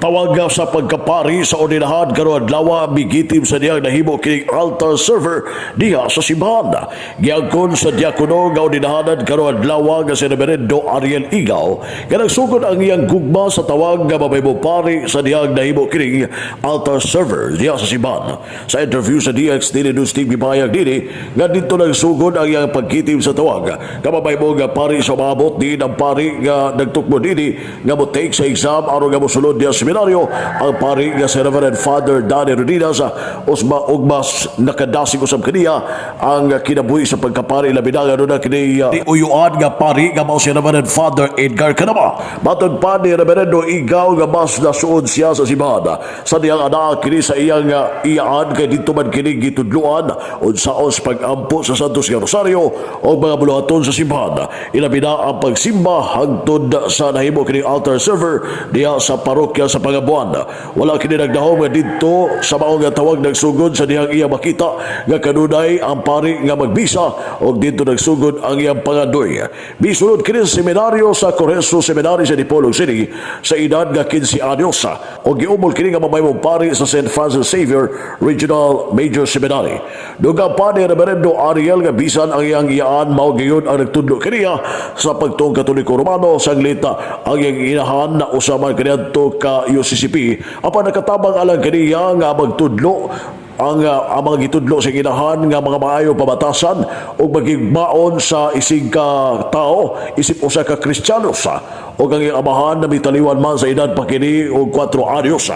Tawag sa pagkapari sa ordinahan karon adlaw, migitim sa dihang nahimo kining altar server diha sa simbahan. Giangkon sa diakono nga ordinahanan karon adlaw nga si Reverendo Ariel Igaw nga nagsugod ang iyang gugma sa tawag nga mamahimong pari sa dihang nahimo kining altar server diha sa simbahan. Sa interview sa DX Daily News Team, gipahayag dini nga dito nagsugod ang iyang pagkitim sa tawag nga mamahimo nga pari sa maabot din ang pari nga nagtukmo dini nga mo take sa exam aron nga mosulod diha sa seminaryo, ang pari nga si Reverend Father Danny Rodinas. Usma ug mas nakadasig usab kaniya ang kinabuhi sa pagkapari, labi na nga na kini uyuan nga pari nga mao si Reverend Father Edgar Kanama. Matod pa ni Reverendo Igaw nga mas nasuod siya sa simbahan sa dihang anaa kini sa iyang iyaan kay dito man kini gitudloan unsaon sa pag-ampo sa Santos nga Rosario o mga buluhaton sa simbahan, ilabi na ang pagsimba, hangtod sa nahimo kini altar server diha sa parokya sa Pangabuan. Wala kini nagdahom nga didto sa mao nga tawag nagsugod sa dihang iya makita nga kanunay ang pari nga magbisa og didto nagsugod ang iyang pangandoy. Misulod kini sa seminaryo sa Correzo Seminary sa Dipolog City sa edad nga 15 anyos og giumol kini nga mamahimong pari sa St. Francis Xavier Regional Major Seminary. Dugang pa ni Reverendo Ariel nga bisan ang iyang iyaan mao gayon ang nagtudlo kaniya sa pagtuong Katoliko Romano, sanglit ang iyang inahan na usa man kaniadto ka UCCP, apan nakatabang alang kaniya nga magtudlo ang mga gitudlo sa inahan nga mga maayo pabatasan ug magigmaon sa isig ka tao isip usa ka Kristiyano sa ug ang iyang amahan na mitaliwan man sa edad pa kini og 4 anyos.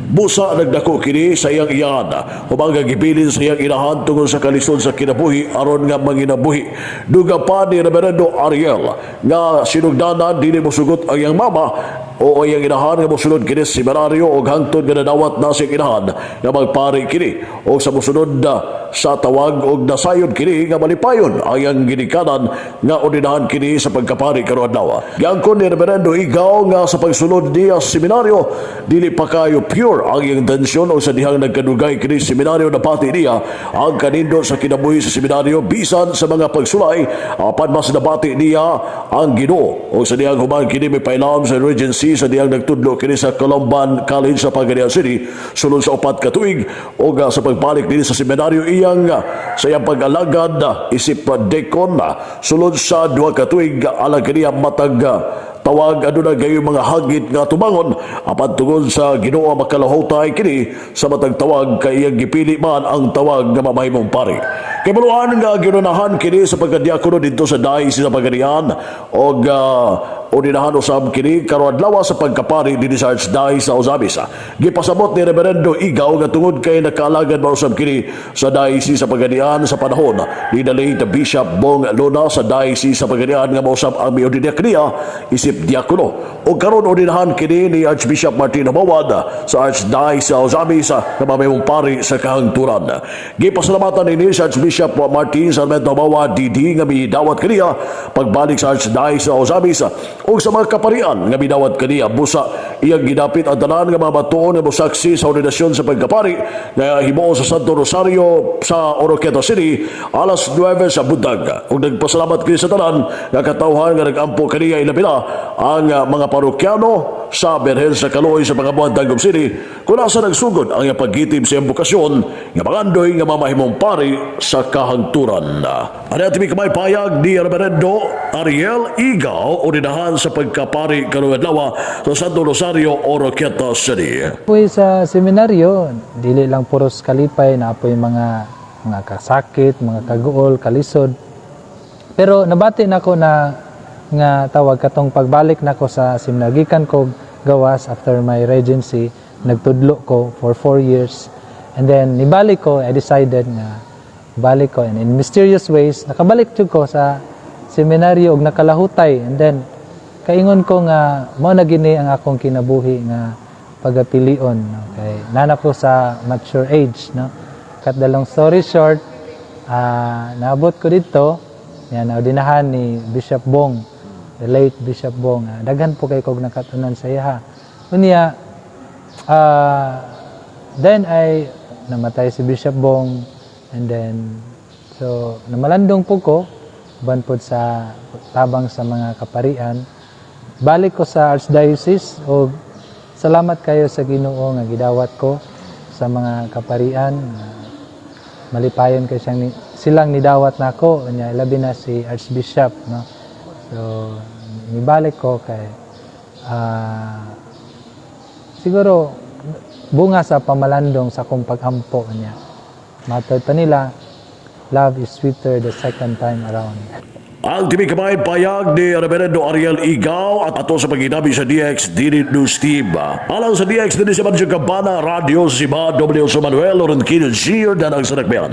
Busa nagdako kini sa iyang iyahan human nga gibilin sa iyang inahan tungod sa kalisod sa kinabuhi aron nga manginabuhi. Dugang pa ni Reverendo Ariel nga sinugdanan dili mosugot ang iyang mama o iyang inahan nga mosulod kini sa seminaryo og hangtod nga nadawat na sa iyang inahan nga magpari kini o sa mosunod na sa tawag og nasayod kini nga malipayon ang iyang ginikanan nga ordinahan kini sa pagkapari karon adlaw. Giangkon ni Reverendo Igaw nga sa pagsulod niya sa seminaryo, dili pa kayo pure ang iyang intensyon o sa dihang nagkadugay kini sa seminaryo, napati niya ang kanindot sa kinabuhi sa seminaryo bisan sa mga pagsulay, apan mas nabati niya ang Ginoo o sa dihang human kini mipailam sa Regency sa dihang nagtudlo kini sa Columban College sa Pagadian City sulod sa 4 ka tuig o sa pagbalik dinhi sa seminaryo iyang sa iyang pag-alagad isip deacon sulod sa 2 ka tuig alang kaniya matag tawag aduna gayon mga hagit nga tumangon, apan tungod sa Ginoo makalahutay kini sa matag tawag kay iyang gipili man ang tawag nga mamahimong pari. Kay maluan nga ginunahan kini sa pagkadiakono didto sa diocese sa Pagadian og ordinahan usab kini karon adlaw sa pagkapari dinhi sa Archdiocese sa Ozamiz. Gipasabot ni Reverendo Igaw nga tungod kay nakaalagad man usab kini sa diocese sa Pagadian sa panahon ni the late Bishop Bong Luna sa diocese sa Pagadian nga mausab ang miordina kaniya isip diakono. Og karon ordinahan kini ni Archbishop Martin Jumoad sa Archdiocese sa Ozamiz nga mamahimong pari sa kahangturan. Gipasalamatan nini sa Archbishop Martin Sarmento Jumoad DD nga midawat kaniya pagbalik sa Archdiocese sa Ozamiz ug sa mga kaparian nga midawat kaniya. Busa iyang gidapit ang tanan nga mga batuon nga mosaksi sa ordinasyon sa pagkapari nga himuon sa Santo Rosario sa Oroquieta City alas 9 sa buntag. Ug nagpasalamat kini sa tanan nga katawhan nga nag-ampo kaniya, ilabi na ang mga parokyano sa Birhen sa Kaloy sa Pangabuan, Tagum City, kung asa nagsugod ang iyang paggitim sa iyang bokasyon nga mangandoy nga mamahimong pari sa kahangturan. Ano ating kamay payag ni Reverendo Ariel Igaw, ordinahan sa pagkapari karong adlaw sa Santo Rosario, Oroquieta City. Poy sa seminaryo, dili lang puros kalipay, naa poy mga kasakit, mga kaguol, kalisod. Pero nabati nako na nga tawag katong pagbalik nako sa seminaryo, gikan ko gawas after my regency, nagtudlo ko for 4 years. And then nibalik ko, I decided nga balik ko and in mysterious ways nakabalik jud ko sa seminaryo ug nakalahutay. And then kaingon ko nga mao na gini ang akong kinabuhi nga pagapilion, okay, nana ko sa mature age, no? Cut the long story short, naabot ko dito yan, naordinahan ni Bishop Bong, the late Bishop Bong. Daghan po kay kog nakatunan sa iya. Unya then ay namatay si Bishop Bong and then so namalandong po ko uban pod sa tabang sa mga kaparian. Balik ko sa Archdiocese o Salamat kayo sa Ginoo nga gidawat ko sa mga kaparian. Malipayon kay silang nidawat nako nya, labi na si Archbishop, no. So nibalik ko kay siguro bunga sa pamalandong sa akong pag-ampo niya. Matod pa nila, love is sweeter the second time around. Ang TV Kabayan payag ni Reverendo Ariel Igaw at ato sa paginabi sa DXDD News Team. Alang sa DXDD sa Manjo Cabana, Radio Siba, W. Manuel, Lorenquino Gio, Danang Sanakbean.